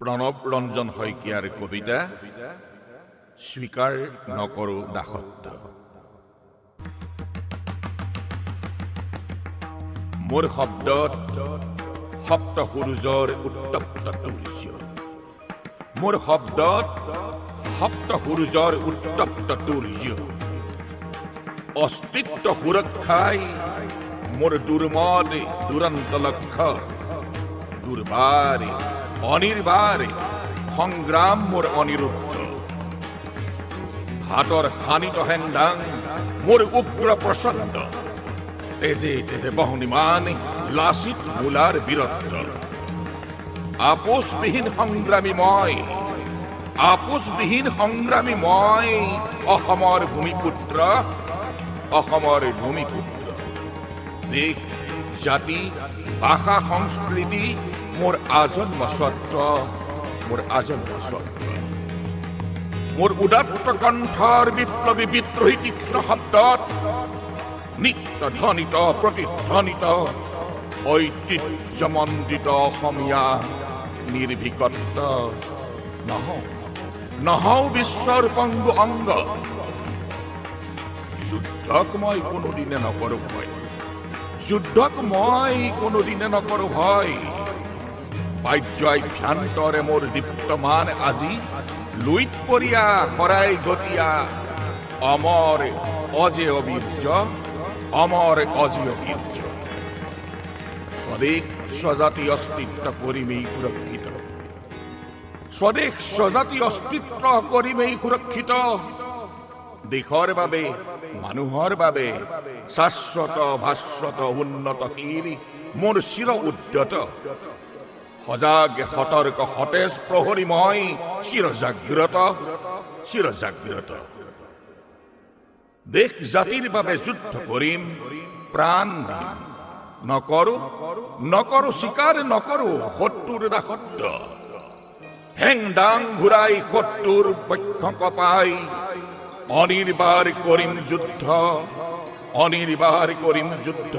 প্ৰণৱ ৰঞ্জন শইকীয়াৰ কবিতা স্বীকাৰ নকৰোঁ দাসত্ব। মোৰ শব্দত সপ্ত সূৰুযৰ উত্তপ্ত তুৰ্য, মোৰ শব্দত সপ্ত সূৰুযৰ উত্তপ্ত তুৰ্য। অস্তিত্ব সুৰক্ষাই মোৰ দুৰ্মদ দুৰন্ত লক্ষ্য, দুৰ্বাৰ অনিৰ্বাৰ সংগ্ৰাম মোৰ অনিৰুদ্ধ। হাতৰ শানিত হেংদাং মোৰ উগ্ৰ প্ৰচণ্ড, তেজে তেজে বহ্নিমান লাচিত মূলাৰ বীৰত্ব। আপোচবিহীন সংগ্ৰামী মই, আপোচবিহীন সংগ্ৰামী মই, অসমৰ ভূমিপুত্ৰ, অসমৰ ভূমিপুত্ৰ। দেশ, জাতি, ভাষা, সংস্কৃতি মোৰ আজন্ম স্বত্ব, মোৰ আজন্ম স্বত্ব। মোৰ উদাত্ত কণ্ঠৰ বিপ্লৱী বিদ্ৰোহী তীক্ষ্ণ শব্দত নিত্য ধ্বনিত প্ৰতিধ্বনিত ঐতিহ্যমণ্ডিত অসমীয়া নিৰ্ভীকত্ব। নহওঁ, নহওঁ বিশ্বৰ পংগু অংগ। যুদ্ধক মই কোনোদিনে নকৰোঁ ভয়, যুদ্ধক মই কোনোদিনে নকৰোঁ ভয়। বাহ্যাভ্যন্তৰে মোৰ দীপ্তমান আজি লুইতপৰীয়া শৰাইঘটীয়া অমৰ অজেয় বীৰ্য, অমৰ অজেয় বীৰ্য। স্বদেশ স্বজাতি অস্তিত্ব কৰিমেই সুৰক্ষিত, স্বদেশ স্বজাতি অস্তিত্ব কৰিমেই সুৰক্ষিত। দেশৰ বাবে, মানুহৰ বাবে শাশ্বত ভাস্বত উন্নতশীল মোৰ চিৰ উদ্যত। সজাগ সতৰ্ক সতেজ প্ৰহৰী মই চিৰ জাগ্ৰত, চিৰ জাগ্ৰত। দেশ জাতিৰ বাবে যুদ্ধ কৰিম, প্ৰাণ দিম, নকৰো, নকৰো স্বীকাৰ, নকৰো শত্ৰুৰ দাসত্ব। হেং দাং ঘূৰাই শত্ৰুৰ পক্ষ কপাই অনিৰ্বাৰ কৰিম যুদ্ধ, অনিৰ্বাৰ কৰিম যুদ্ধ।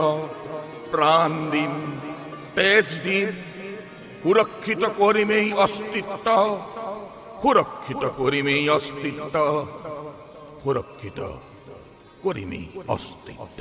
প্ৰাণ দিম, তেজ দিম, সুৰক্ষিত কৰিমেই অস্তিত্ব, সুৰক্ষিত কৰিমেই অস্তিত্ব, সুৰক্ষিত কৰিমেই অস্তিত্ব।